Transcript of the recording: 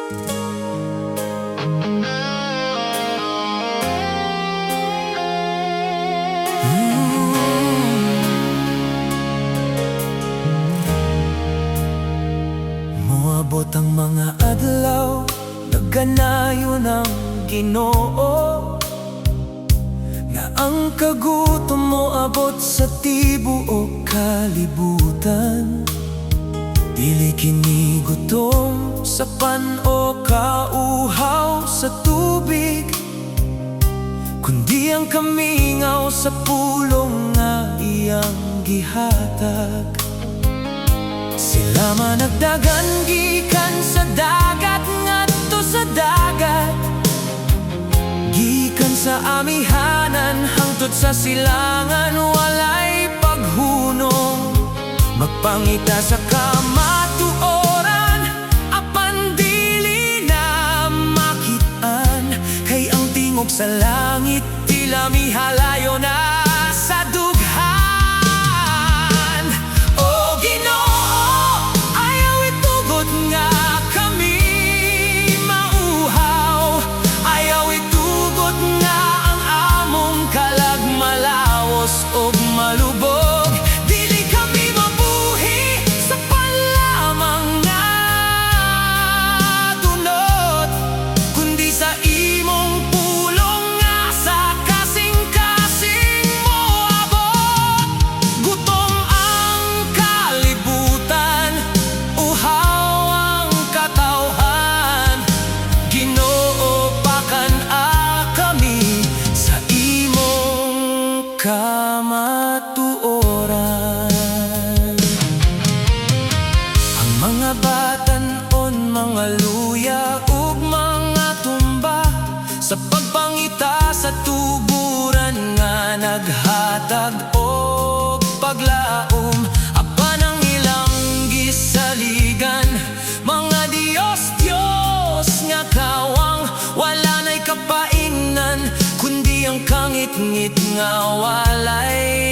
Moabot ang mga adlaw, naganayon ang Ginoo nga ang kagutom moabot sa tibuok kalibutan. Dili kini gutom sa pan o kauhaw sa tubig, kundi ang kamingaw sa pulong nga iyang gihatag. Sila managdagan gikan sa dagat ngadto sa dagat, gikan sa amihanan hangtod sa silangan, walay paghunong. Magpangita sa kamatuoran, apan dili na makit-an, kay ang tingog sa langit tila mihalayo na sa dughan. O Ginoo, ayaw itugot nga kami mauhaw. Ayaw itugot nga ang among kalag malaos og malubog. Dili kami mabuhi sa pan lamang nga dunot, kundi sa imong pulong nga sa kasing-kasing moabot. Gutom ang kalibutan, uhaw ang katawhan. Ginoo, pakan-a kami sa imong kamatuoran. Ang mga batan-on mga luya ug mga tumba sa pagpangita sa tuburan nga naghatag og paglaom, apan ang ilang gisaligan mga Diyos-Diyos nga kawang wala na'y kapainan kundi ang kangitngit nga walay